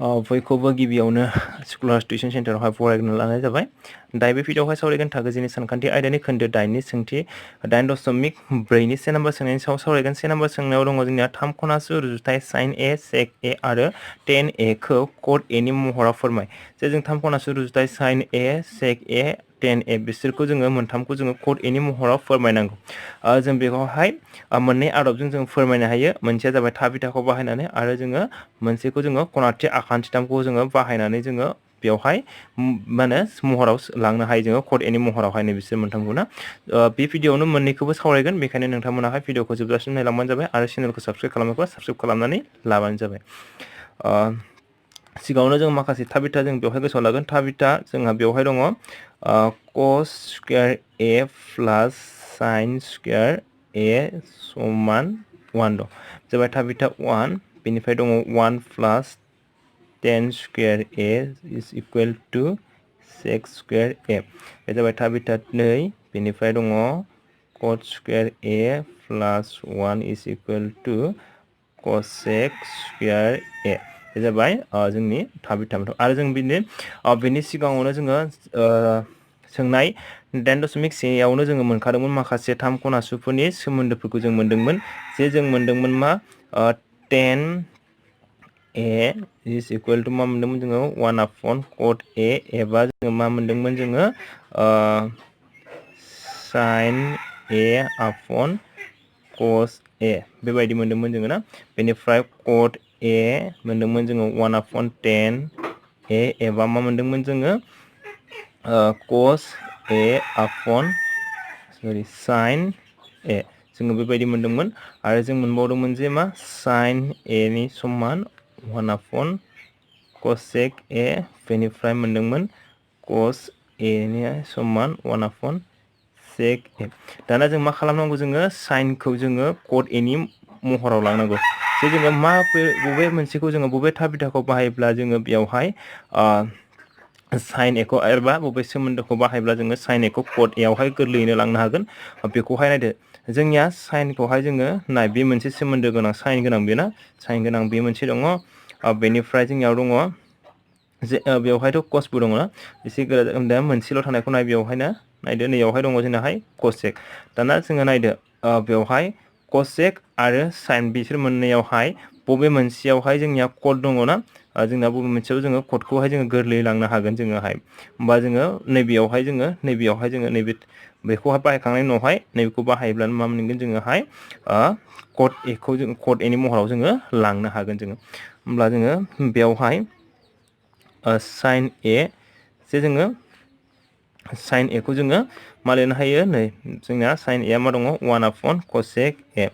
बयखौबो गिबियावनो स्कुलार टिउसन सेन्टारावहाय फरायग्रोनो लानाय जाबाय। दायो बे भिडिअआवहाय सावरायगोन थाखोजिनि सानखान्थि आयदानि खोन्दो 8नि सोंथि 8.4नि 1 नम्बर सोंनायनि सायाव सावरायगोन। 1 नम्बर सोंनायाव दङ जोंनिया 3 खनासु रुजुथाय sin a sec a आरो tan a खौ cot a नि महराव फोरमाय। जे जों 3 खनासु रुजुथाय sin a sec a tan a बिसोरखौ जोङो मोनथामखौ जोङो cot a नि महराव फोरमायनांगौ। जों बेखौहाय मोननै आदबजों जों फोरमायनो हायो। मोनसेया जाबाय थाबिथाखौ बाहायनानै आरो जोङो मोनसेखौ जोङो खनाथि आखान्थिथामखौ जोङो बाहायनानै जोङो बेवहाय माने महराव लांनो हायो जोङो cot a नि महरावहाय नै बिसोर मोनथामखौ ना। बे भिडिअआवनो मोननैखौबो सावरायगोन, बेखायनो नोंथांमोनाहाय भिडिअखौ जोबजासिम नायलांबानो जाबाय आरो चेनेलखौ साबस्क्राइब खालामोबा साबस्क्राइब खालामनानै लाबानो जाबाय। सिगाङावनो जों माखासे थाबिथा जों बेवहाय गोसोआव लागोन। थाबिथा जोंहा बेवहाय दङ cos square a plus sin square a समान 1 दं। जाबाय थाबिथा 1, बेनिफ्राय दङ 1 plus tan square a is equal to sec square a। बे जाबाय थाबिथा 2, बेनिफ्राय दङ cot स्क्वायर a plus 1 is equal to cosec square a। बे जाबाय जोंनि थाबिथा आरो जों बेनि सिगाङावनो जोङो सोंनाय 8.1आवनो जोङो मोनखादोंमोन माखासे 3 खनासुफोरनि सोमोन्दोफोरखौ जों मोनदोंमोन। जे जों मोनदोंमोन मा tan a is equal to मा मोनदोंमोन जोङो 1/cot a एबा जोङो मा मोनदोंमोन जोङो sin a cos a बेबायदि मोनदोंमोन जोङो ना। बेनिफ्राय cot a मोनदोंमोन जोङो 1/tan a एबा मा मोनदोंमोन जोङो cos a sin a जोङो बेबायदि मोनदोंमोन। आरो जों मोनबावदोंमोन जे मा sin a नि समान 1/cosec a, बेनिफ्राय मोनदोंमोन cos a नि समान 1/sec a। दाना जों मा खालामनांगौ, जोङो साइनखौ जोङो cot a नि महराव लांनांगौ। जे जोङो बबे मोनसेखौ जोङो बबे थाबिथाखौ बाहायोब्ला जोङो बेयावहाय sin a खौ एबा बबे सोमोन्दोखौ बाहायब्ला जोङो sin a खौ cot a आवहाय गोरलैयैनो लांनो हागोन बेखौहाय नायदो। जोंनिया साइनखौहाय जोङो नाय, बे मोनसे सोमोन्दो गोनां साइन गोनां बेना साइन गोनां बे मोनसे दङ। बेनिफ्राय जोंनियाव दङ जे बेवहायथ' cosबो दङ ना, एसे गोरा जागोन। दा मोनसेल' थानायखौ नाय, बेवहायनो नायदो नैयावहाय दङ जोंनाहाय cosec। दाना जोङो नायदो बेवहाय cosec आरो sin बिसोर मोननैयावहाय बबे मोनसेयावहाय जोंनिया cot दङ ना। जोंना बबे मोनसेयाव जोङो cotखौहाय जोङो गोरलैयै लांनो हागोन जोङोहाय। होमबा जोङो नैबेयावहाय जोङो नैबे बेखौहाय बाहायखांनायनि उनावहाय नैबेखौ बाहायोब्लानो मा मोनगोन जोङोहाय cot a खौ जोङो cot a नि महराव जोङो लांनो हागोन जोङो। होमब्ला जोङो बेवहाय sin a, जे जोङो sin a खौ जोङो मा लिरनो हायो, नै जोंना sin a मा दङ 1/cosec a।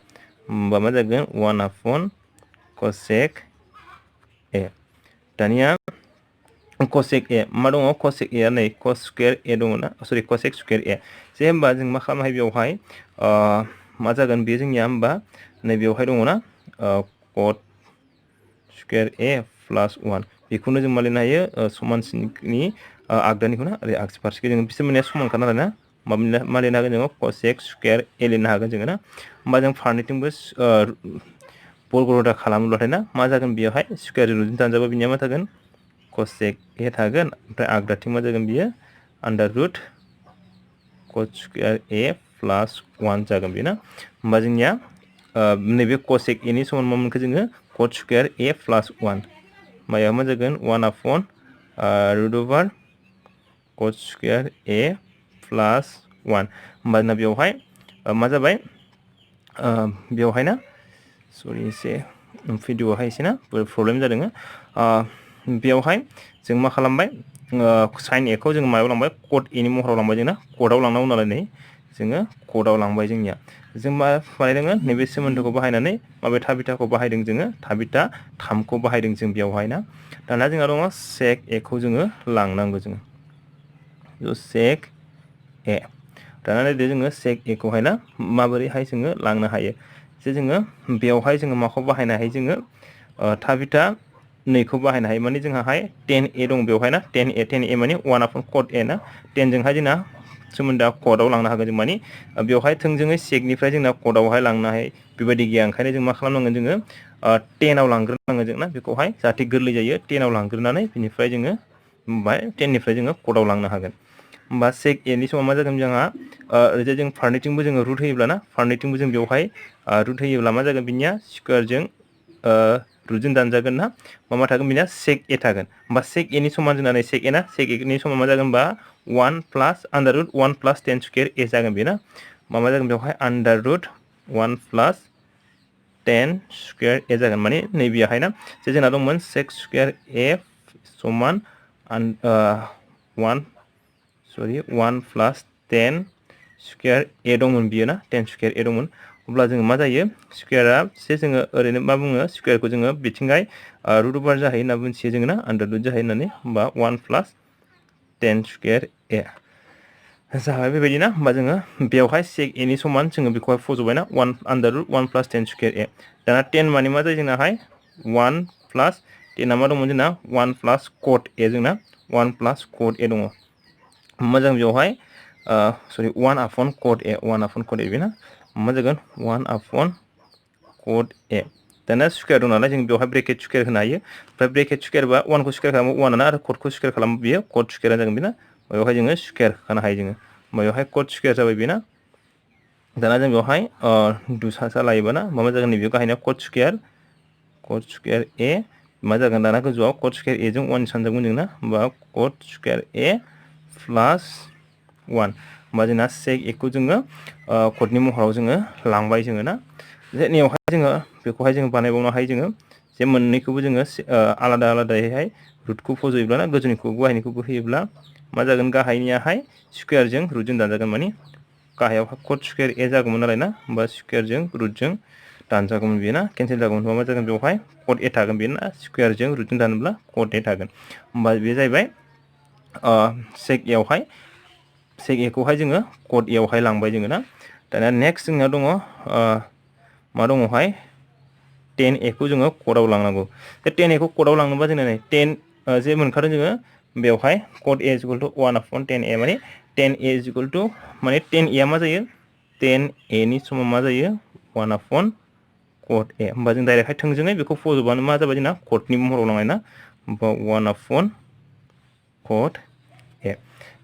होमबा मा जागोन 1/cosec a। दानिया cosec a मा दङ, cosec a नै cos स्क्वायर a दङ ना, सरि cosec स्क्वायर a। जे होमबा जों मा खालामनो हायो बेवहाय मा जागोन बे जोंनिया, होमबा नै बेवहाय दङ ना cot स्क्वायर a प्लास 1, बेखौनो जों मा लिरनो हायो समानसिननि आगदानिखौ ना, ओरै आगसि फारसेखौ जोङो बिसोर मोननाया समानखा नालाय ना। मा लिरनो हागोन जोङो cosec स्क्वायर a लिरनो हागोन जोङो ना। होमबा जों फारनैथिंबो बर्ग रोदा खालामोब्लाथाय ना मा जागोन बेयावहाय स्क्वायर रुटजों दानजाबा बिनिया मा थागोन cosec a थागोन। ओमफ्राय आगदाथिं मा जागोन बियो आन्डार रुट cot स्क्वायर a प्लास 1 जागोन बे ना। होमबा जोंनिया नैबे cosec a नि समान मा मोनखो जोङो cot स्क्वायर a प्लास 1। मायाव मा जागोन 1/√over cot स्क्वायर a प्लास 1। होमबा जोंना बेवहाय मा जाबाय बेवहाय ना, सरि एसे भिडिअआवहाय एसे ना प्रब्लेम जादों। बेवहाय जों मा खालामबाय sin a खौ जोङो मायाव लांबाय cot a नि महराव लांबाय जोंना। कटआव लांनांगौ नालाय नै जोङो कटआव लांबाय जोंनिया। जों मा बानायदों नैबे सोमोन्दोखौ बाहायनानै माबे थाबिथाखौ बाहायदों जोङो थाबिथा 3खौ बाहायदों जों बेवहाय ना। दाना जोंहा दङ sec a खौ जोङो लांनांगौ जोङो sec a। दाना नायदो जोङो sec a खौहाय ना माबोरैहाय जोङो लांनो हायो। जे जोङो बेवहाय जोङो माखौ बाहायनो हायो, जोङो थाबिथा 2खौ बाहायनो हायो। माने जोंहाहाय tan a दं बेवहाय ना, tan a माने 1/cot a ना। 10 जोंहाय जोंना सोमोन्दोआ क'डआव लांनो हागोन जों माने बेवहाय थोंजोङै सेकनिफ्राय जोंना क'डआवहाय लांनो हायो बेबायदि गैया ओंखायनो जों मा खालामनांगोन जोङो 10आव लांग्रोनांगोन जोंना बेखौहाय जाहाथे गोरलै जायो 10आव लांग्रोनानै बिनिफ्राय जोङो ओमफ्राय 10निफ्राय जोङो क'डआव लांनो हागोन होमबा सेक एनि समाव मा जागोन जोंहा ओरैजाय जों फारनैथिंबो जोङो रुट होयोब्लाना फारनैथिंबो जों बेवहाय रुट होयोब्ला मा जागोन बिनिया स्कुवारजों रुटजों दानजागोन ना मा थागोन बिनिया सेक ए थागोन होमबा सेक एनि समान जोंना नै सेक ए ना सेक एनि समान मा जागोन होमबा 1 प्लास आन्डार रुट 1 प्लास 10 स्कुवेर ए जागोन बेना मा जागोन बेवहाय आन्डार रुट 1 प्लास 10 स्कुवेर ए जागोन माने नैबेयावहाय ना जे जोंना दंमोन सेक स्कुवेर ए समान 1 प्लास 10 स्कुवेर ए दंमोन बियो ना 10 स्कुवेर ए दंमोन अब्ला जोङो मा जायो स्कुवेरा से जोङो ओरैनो मा बुङो स्कुवेरखौ जोङो बिथिंहाय रुट अभार जाहैयो होनना मिथियो जोङो ना आन्डार रुट जाहैयो होननानै होमबा 1 प्लास 10 स्कुवेर ए जाबाय बेबायदि ना होमबा जोङो बेवहाय सेक एनि समान जोङो बेखौहाय फज'बायना 1 आन्डार रुट 1 प्लास 10 स्कुवेर ए दाना 10 माने मा जायो जोंनाहाय 1 प्लास 10 मा दंमोन जोंना 1 प्लास कट ए जोंना 1 प्लास कट ए दङ होमबा जों बेवहाय 1 आपन कट ए 1 आपन कट ए बेना मा जागोन 1 आपन कट ए दाना स्कुवेर दं नालाय जों बेवहाय ब्रेकेट स्कुवेर होनो हायो ओमफ्राय ब्रेकेट स्कुवेर बा 1 खौ स्कुवेर खालामो 1 ना आरो कटखौ स्कुवेर खालामो बियो कट स्कुवेर जागोन बेना बेवहाय जोङो स्कुवेर होनो हायो जोङो बेवहाय कट स्कुवेर जाबाय बेना दाना जों बेवहाय दुसा लायोबा ना मा जागोन नैबे गाहायना कट स्कुवेर ए मा जागोन दाना गोजौआव कट स्कुवेर ए जों 1 सानजागोन जोंना होमबा कट स्कुवेर ए प्लास 1 होमबा जोंना सेक ए खौ जोङो कटनि महराव जोङो लांबाय जोङो ना जेनियावहाय जोङो बेखौहाय जोङो बानायबावनो हायो जोङो जे मोननैखौबो जोङो आलादा आलादायैहाय रुटखौ फज'योब्ला ना गोजौनिखौबो गाहायनिखौबो होयोब्ला मा जागोन गाहायनियाहाय स्कुवेरजों रुटजों दानजागोन माने गाहायावहाय कट स्कुवेर ए जागौमोन नालाय ना होमबा स्कुवेरजों रुटजों दानजागौमोन बेयो ना केन्सेल जागौमोन होमबा मा जागोन बेवहाय कट ए थागोन बेयो ना स्कुवेरजों रुटजों दानोब्ला कट ए थागोन होमबा बे जाहैबाय सेक एआवहाय सेक ए खौहाय जोङो कट ए आवहाय लांबाय जोङो ना दाना नेक्स्ट जोंना दङ मा दङहाय 10 ए खौ जोङो कटआव लांनांगौ बे 10 ए खौ कटआव लांनोबा जोङो नै 10 जे मोनखादों जोङो बेवहाय कट ए इज इकुवेल टु 1 अपॉन 10 ए माने 10 ए इज इकुवेल टु माने 10 ए मा जायो 10 ए नि समान मा जायो 1 अपॉन कट ए होमबा जों डाइरेक्टहाय थोंजोङै बेखौ फज'बानो मा जाबाय जोंना कटनि महराव लांनाय ना होमबा 1 अपॉन कट ए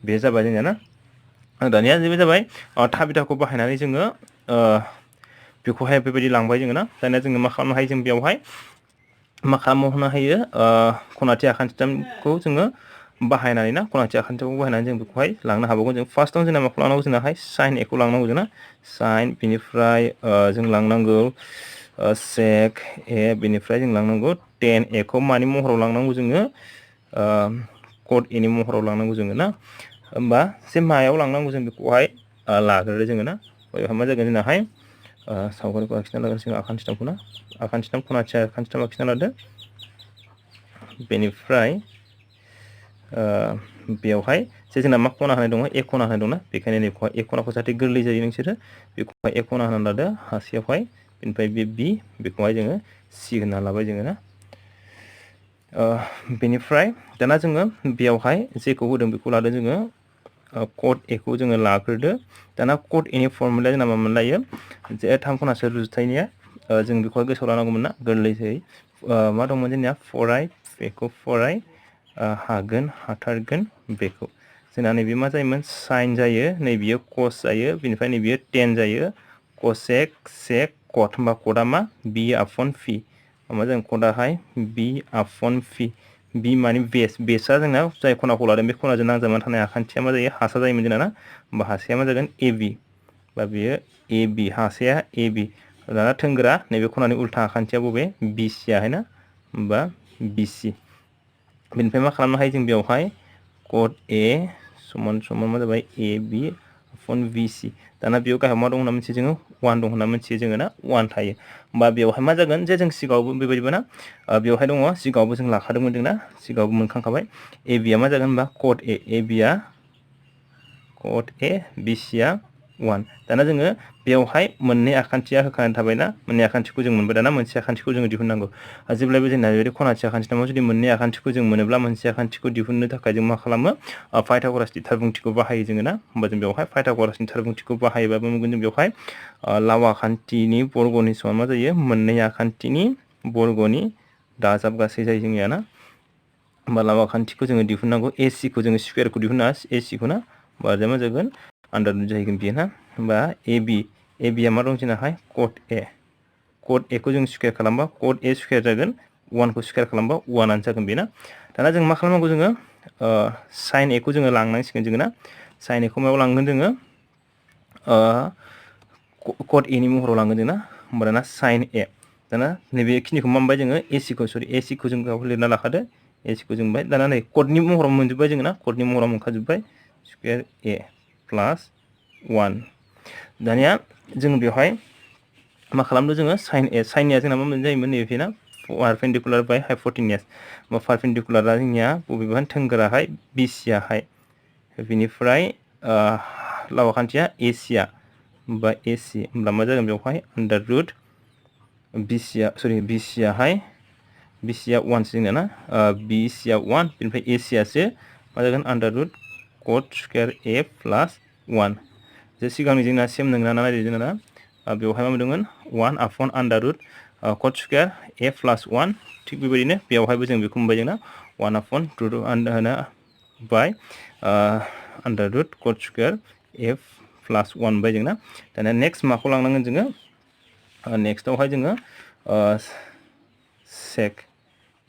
बे जाबाय जोंना ना दानिया बे जाबाय थाबिदाखौ बाहायनानै जोङो बेखौहाय बेबायदि लांबाय जोङो ना दानिया जोङो मा खालामनो हायो जों बेवहाय मा खालामनो हायो खनाथि आखान्थिथामखौ जोङो बाहायनानै ना खनाथि आखान्थिखौ बाहायनानै जों बेखौहाय लांनो हाबावगोन जों फार्स्टआव जोंना मा खालामनांगौ जोंनाहाय साइन ए खौ लांनांगौ जोंना साइन बिनिफ्राय जों लांनांगौ सेक ए बिनिफ्राय जों लांनांगौ 10 ए खौ मानि महराव लांनांगौ जोङो कट ए नि महराव लांनांगौ जोङो ना होमबा जे मायाव लांनांगौ जों बेखौहाय लाग्रोदो जोङो ना बेवहाय मा जागोन जोंनाहाय सावगारिखौ आखिना लागोन जोङो आखान्थिथामखौ ना आखान्थिथाम खनाथि आखान्थिथाम आखिना लादो बेनिफ्राय बेवहाय जे जोंना मा खना होनाय दङ ए खना होनाय दंना बेखायनो नैखौहाय ए खनाखौ जाहाथे गोरलै जायो नोंसोरो बेखौहाय ए खना होनानै लादो हासेयावहाय बेनिफ्राय बे बि बेखौहाय जोङो सि होना लाबाय जोङो ना बेनिफ्राय दाना जोङो बेयावहाय जेखौ होदों बेखौ लादो जोङो कट ए खौ जोङो लाग्रोदो दाना कट ए नि फर्मुलाया जोंना मा मोनलायो जे 3 खनासो रुजुथायनिया जों बेखौहाय गोसोआव लानांगौमोन ना गोरलैयै मा दंमोन जोंनिया फराय बेखौ फराय हागोन हाथारगोन बेखौ जोंना नैबे मा जायोमोन साइन जायो नैबेयो कस जायो बेनिफ्राय नैबेयो टेन जायो कसेक सेक कट होमबा कटआ मा बि आपन फि मा जागोन कटआहाय बि आपन फि बि माने बेसआ जोंना जाय खनाखौ लादों बे खनाजों नांजाबनानै थानाय आखान्थिया मा जायो हासा जायोमोन जोंना ना होमबा हासाया मा जागोन ए बि बा बेयो ए बि हासाया ए बि दाना थोंगोरा नैबे खनानि उल्था आखान्थिया बबे बि सि आहाय ना होमबा बि सि बेनिफ्राय मा खालामनो हायो जों बेवहाय कट ए समान समान मा जाबाय ए बि अपॉन बि सि दाना बेयाव गाहायाव मा दं होनना मिथियो जोङो 1 दं होनना मिथियो जोङो ना 1 थायो होमबा बेवहाय मा जागोन जे जों सिगाङावबो बेबायदिबो ना बेवहाय दङ सिगाङावबो जों लाखादोंमोन जों ना सिगाङावबो मोनखांखाबाय ए बिया मा जागोन होनबा कट ए बिया कट ए बि सिया 1 दाना जोङो बेयावहाय मोननै आखान्थिया होखानानै थाबायना मोननै आखान्थिखौ जों मोनबाय दाना मोनसे आखान्थिखौ जोङो दिहुननांगौ जेब्लाबो जोंना बेबायदि खनासे आखान्थि जुदि मोननै आखान्थिखौ जों मोनोब्ला मोनसे आखान्थिखौ दिहुननो थाखाय जों मा खालामो पाइथागरासनि थारबुंथिखौ बाहायो जोङो ना होमबा जों बेवहाय पाइथागरासनि थारबुंथिखौ बाहायोबा मोनगोन जों बेवहाय लाव आखान्थिनि बर्गनि समान मा जायो मोननै आखान्थिनि बर्गनि दाजाब गासै जायो जोंनिया ना होमबा लाव आखान्थिखौ जोङो दिहुननांगौ AC खौ जोङो स्कुवेरखौ दिहुना AC खौ ना होमबा मा जागोन आन्डार रुट जाहैगोन बियो ना होमबा AB आ मा दं जोंनाहाय कट A खौ जों स्कुवेर खालामबा कट A स्कुवेर जागोन 1 खौ स्कुवेर खालामबा 1 आनो जागोन बेना दाना जों मा खालामनांगौ जोङो साइन A खौ जोङो लांनांसिगोन जोङो ना साइन A खौ मायाव लांगोन जोङो कट A नि महराव लांगोन जों ना होमबा दाना साइन A दाना नैबे खिनिखौ मा मोनबाय जोङो AC खौ जों बेयाव लिरना लाखादो AC खौ जों मोनबाय दाना नै कटनि महराव मोनजोब्बाय जोङो ना कटनि महराव मोनखाजोब्बाय स्कुवेर A प्लास 1 दानिया जों बेवहाय मा खालामदो जोङो साइन A जोंना मा जायोमोन नैबे ना पारपेन्डिकुलार बाय हाइपटेनियास होमबा पारपेन्डिकुलारा जोंनिया बबेबा थोंगोराहाय BC आहाय बिनिफ्राय लाव आखान्थिया AC बा AC होमब्ला मा जागोन बेवहाय आन्डार रुट BC आहाय BC आ 1 जोंना ना BC आ 1 बिनिफ्राय AC आसो मा जागोन आन्डार root cot square A plus 1 जे सिगांनि जोंना सेम नोंना नायदो जोंना बेवहाय मा मोनदोंमोन 1 आपन आन्डार root cot square A plus 1 थिग बेबायदिनो बेवहायबो जों बेखौ मोनबाय जोंना 1 आपन रुट बाय under root cot square A plus 1 बाय जोंना दाना नेक्स्ट माखौ लांनांगोन जोङो नेक्स्टआवहाय जोङो सेक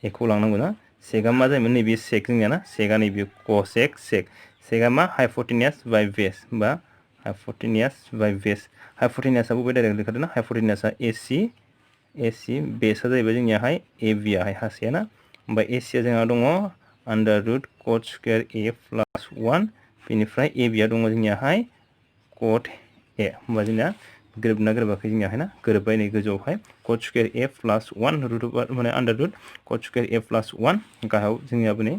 A खौ लांनांगौ ना सेकआ मा जायोमोन नैबे सेक जोंनिया ना सेकआ नैबे सेकआ मा हाइपटेनियास बाय बेस होमबा हाइपटेनियास बाय बेस हाइपटेनियासआ बबे डाइरेक्ट लिरखादों ना हाइपटेनियासआ AC बेसआ जाहैबाय जोंनियाहाय AB आहाय हासेया ना होमबा AC आ जोंहा दङ आन्डार root cot square A plus 1 बेनिफ्राय AB आ दङ जोंनियाहाय कट A होमबा जोंना गोरोबना गोरोबाखै जोंनियाहाय ना गोरोबबाय नै गोजौआवहाय कट स्कुवेर A प्लास 1 रुट माने आन्डार root cot square A plus 1 गाहायाव जोंनियाबो नै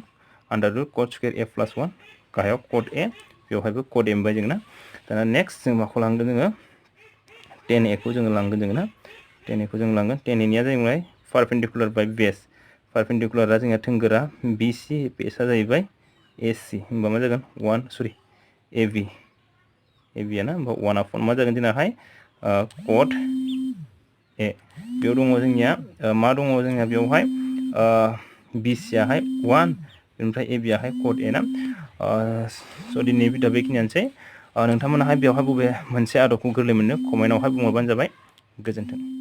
आन्डार root cot square A plus 1 गाहायाव कट A बेवहायबो कट A मोनबाय जों ना दाना नेक्स्ट जों माखौ लांगोन जोङो 10A खौ जोङो लांगोन जोङो ना 10A खौ जों लांगोन 10A जाहैबाय पारपेन्डिकुलार बाय बेस पारपेन्डिकुलारा जोंहा थोंगोरा BC बेसआ जाहैबाय AC होमबा मा जागोन AB आ ना होमबा 1 आपन मा जागोन जोंनाहाय कट A बेयाव दङ जोंनिया मा दङ जोंनिया बेवहाय BC आहाय 1 बेनिफ्राय AB आहाय कट A ना दिनै भिडिअ बेखिनियानोसै नोंथांमोनाहाय बेवहाय बबे मोनसे आदबखौ गोरलै मोनो कमेन्टआवहाय बुंहरबानो जाबाय गोजोन्थों।